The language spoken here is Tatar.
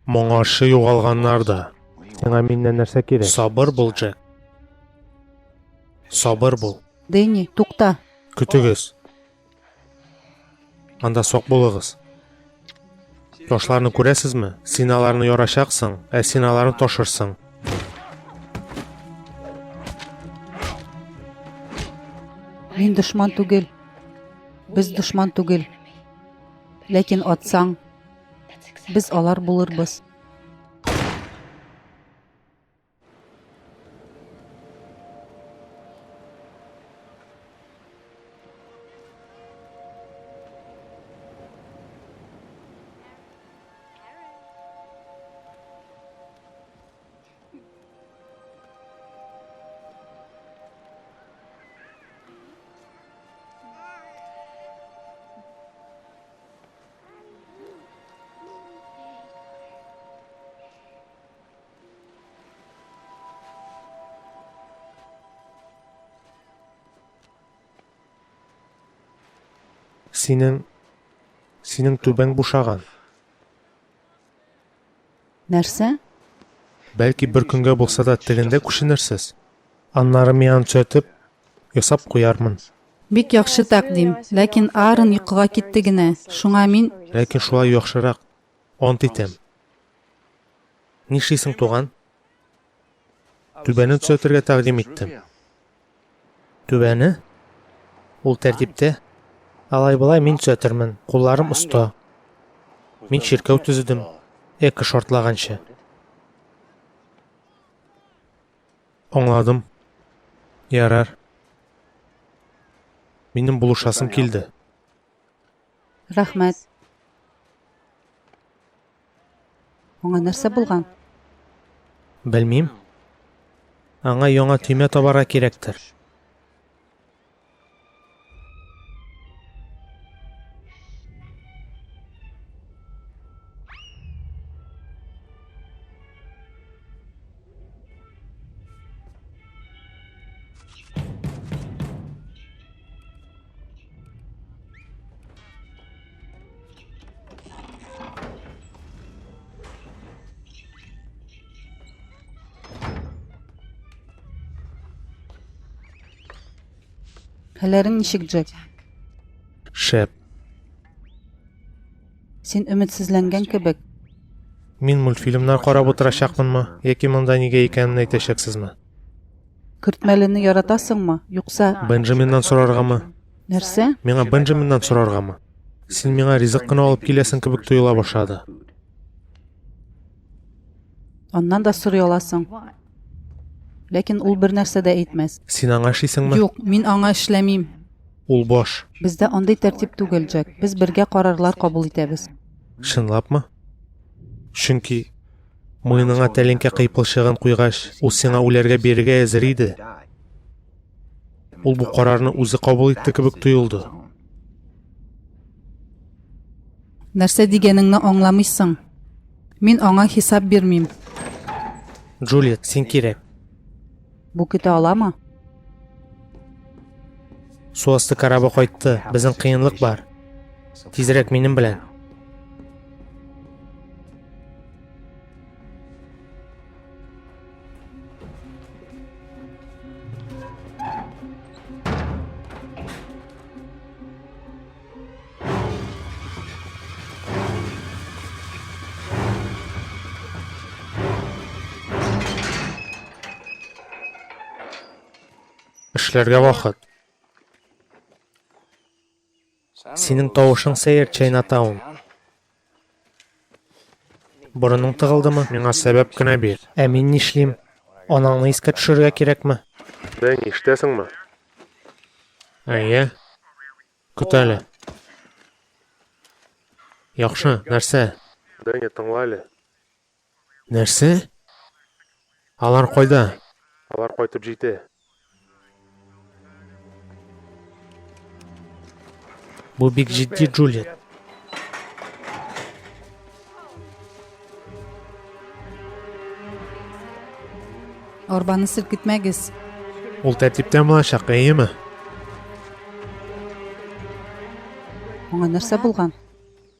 Моңарчы югалганнар да. Сиңа миннән нәрсә кирәк? Сабыр бул, Джек. Сабыр бул. Дэнни, тукта. Көтегез. Анда сак булыгыз. Ташларны күрәсезме? Син аларны ярачаксың, ә син аларны ташырсың. Мин дошман түгел. Без дошман түгел. Ләкин атсаң, без алар булырбыз. Синең синең түбәң бушаган. Нәрсә? Бәлки бер көнгә булса да тегендә күченерсез. Аннары мин аны төзәтеп, ясап куярмын. Бик яхшы тәкъдим, ләкин Аарон йокыга китте генә, шуңа мин. Ләкин шулай яхшырак, ант итәм. Нишлисең, туган? Түбәне төзәтергә тәкъдим иттем. Түбәне? Ул тәртиптә. Алай-болай мин төзәтермен, кулларым оста. Мин чиркәү төзедем, эко шартлаганчы. Аңладым. Ярар. Минем булышасым килде. Рәхмәт. Аңа нәрсә булган? Белмим. Аңа яңа төймә табарга кирәктер. Хәлләрең ничек, Джек? Шәп. Син өметсезләнгән кебек. Мин мультфильмнар карап утырачакмынмы, яки монда нигә икәнен әйтәчәксезме? Кертмәлене яратасыңмы, юкса... Бенджаминнан сораргамы? Нәрсә? Миңа Бенджаминнан сораргамы? Син миңа ризык кына алып киләсең кебек тоела башлады. Аннан да сорый аласың. Ләкин ул бер нәрсә дә әйтмәс. Син аңа эшлисеңме? Юк, мин аңа эшләмим. Ул баш. Бездә андый тәртип түгел, Джек. Без бергә карарлар кабул итәбез. Чынлапмы? Чөнки муеныңа тәлинкә кыйпылчыгын куйгач, ул сиңа үләргә бирергә әзер иде. Ул бу карарны үзе кабул итте кебек тоелды. Нәрсә дигәнеңне аңламыйсың. Мин аңа хисап бирмим. Джульет, син кирәк. Бу көтә аламы? Су асты корабы кайтты. Безнең кыенлык бар. Тизрәк минем белән. Эшләргә вакыт. Синең тавышың сәер, Чайнатаун. Борының тыгылдымы? Миңа сәбәп кенә бир. Ә мин нишлим? Анаңны искә төшерергә кирәкме? Дэнни, ишетәсеңме? Әйе. Көт әле. Яхшы, нәрсә? Дэнни, тыңла әле. Нәрсә? Алар кайда? Алар кайтып җитә. Бу бик җитди, Джульет. Арбаны селкетмәгез. Ул тәртиптә булачак, әйеме? Аңа нәрсә булган?